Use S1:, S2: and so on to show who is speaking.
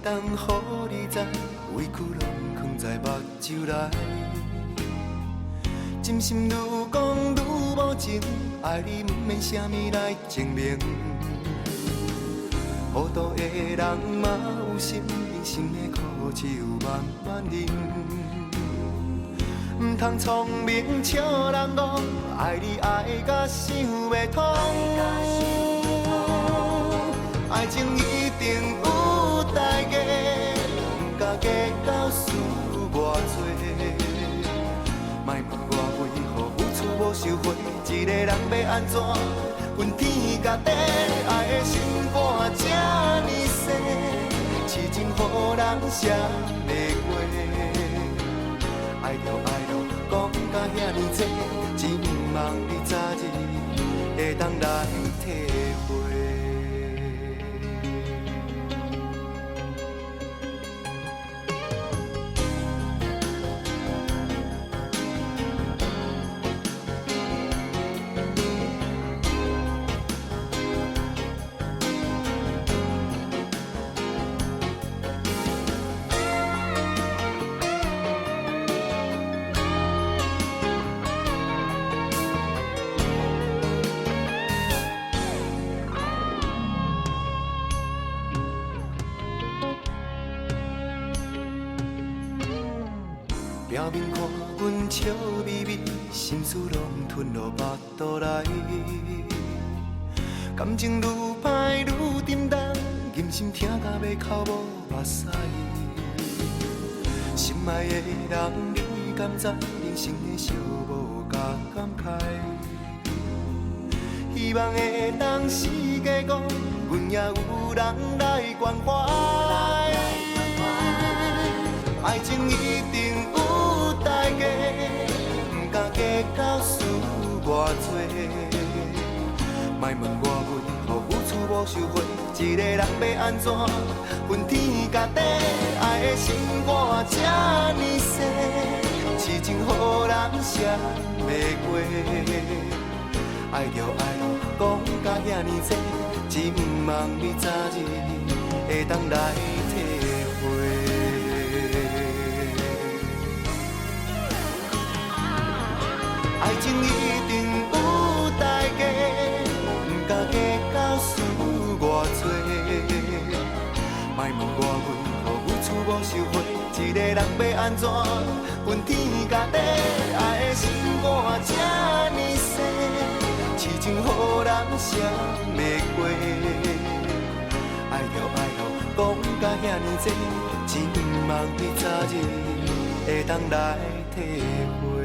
S1: 當予你知，委屈攏囥在目睭內。真心愈講愈無情，愛你毋免啥物來證明。糊塗的人嘛有心，人生的苦只有慢慢啉。毋通聰明笑人戇，愛你愛甲想袂通。愛情一定有代價，毋敢計較輸偌濟。莫問我為何付出無收穫，一個人欲按怎分天共地？愛的心肝這呢細，痴情予人誰會過？愛著愛囉，講甲遐爾濟，只望你早日會當來體會。表面看阮笑眯眯，心事攏吞落腹肚內。感情愈歹愈沉重，忍心疼甲欲哭無目屎。心愛的人，你敢知人生的寂寞佮感慨？希望會當四界講，阮也有人來關懷。愛情一定有代價，毋敢計較輸偌濟。莫問我為何付出無收穫，一個人欲按怎分天共地？愛的心肝這呢細，痴情予人誰會過？愛著愛囉，講甲遐爾濟，只望你早日會當來體會。愛情一定有代價，毋敢計較輸偌濟。莫問我為何付出無收穫，一個人欲按怎分天共地？愛的心肝這呢細，痴情予人誰會過？愛著愛囉，講甲遐爾濟，只望你早日會當來體會。